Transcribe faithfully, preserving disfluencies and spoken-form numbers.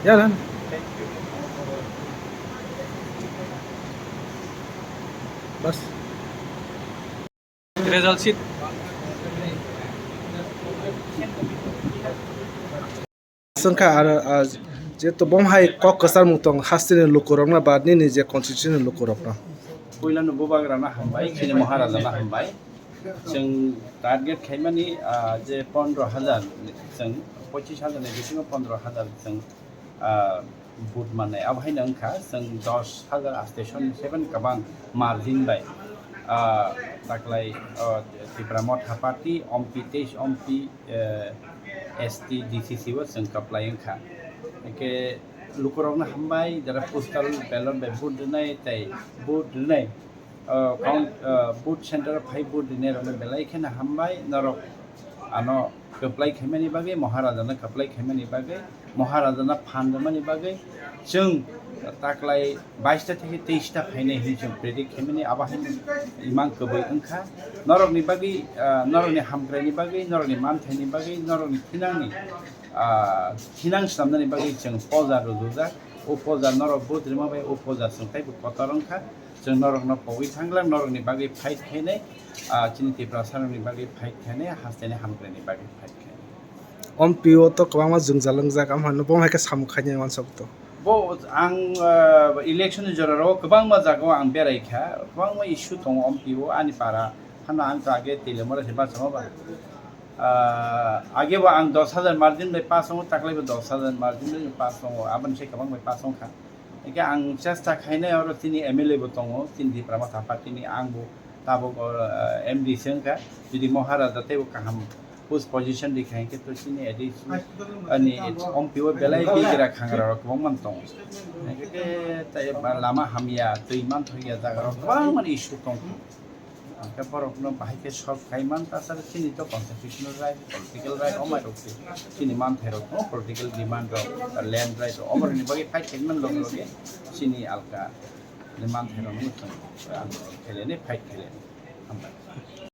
Ya, lan. Bas. Result sheet. Sengkha aro, ah, jeto bom hai kok kwchar mung tong hasteni lukurokno ba nini je constituency ni lukurokno. Puilano bubagrano hambai, chini Maharajano hambai. Chwng target khaimani, ah, je pondro hajar, chwng pochis hajar ni bisingo pondro hajar chwng, ah, vote mannai. Abo haino wngkha chwng dos hajar aste son seven kwbang margin bai, ah, taklai, ah, Tipra Motha Party, Ompi, teis Ompi, eh, S T D C C o chwng kwplai wngkha. Hwnkhe lukurokno hambai, jara postal ballot bai vote rwnai tei vote rwnai, ah, count, ah, vote center o phai vote rwnairokno belai kheno hambai. Norok ano kwplai khaimani bagwi, Maharajano kwplai khaimani bagwi, Maharajano phan rwmani bagwi chwng taklai baista theke teista phainai hinwi chwng predict khaimani, abo hai imang kwbwi wngkha. Norokni bagwi, ah, norokni hamkraini bagwi, norokni manthaini bagwi, norokni thinangni, ah, thinang swnamnani bagwi chwng poja rwjak. O poja norok vote rwma bai o poja chwng teibo kotor wngkha. Chwng norokno pogwi thangla, norokni bagwi fight khainai, ah, chini Tiprasarokni bagwi fight khainai, hasteni hamkraini bagwi fight khainai. Ompi o to kwbangma jwngjal wngjak, amhano bo hai khe samung khainai wansok to. Bo ang, ah, election ni jorao kwbangma jagao ang berai kha, kwbangma issue tongo Ompi o, ani para hano ang to age Teliamura se bachama ba. Ah, age bo ang dos hajar margin bai pass wngo, taklai bo dos hajar margin bai pass wngo, aboni se kwbang bai pass wngkha. Hingke ang chesta khainai oro chini M L A bo tongo, chini Tipra Motha Party ni, ang bo tabok, ah, M D se wngkha. Jodi Maharaja teibo kaham post position rikha hingke to chini A D C ani Ompi o belai bigra khangra rok kwbangma tongo. Hingke tei lama hamya, twi manthokya jaga rok kwbangma issue tongkha. Hingke borokno bahai khe solve khai man, tasara chini to constitutional right, political right, omai rok se chini manthai rok tongo, political demand rok, land right rok, omorokni bagwi fight khai man loge loge chini alka ni manthai rok no chwng andolon khailani, fight khailani. Hambai.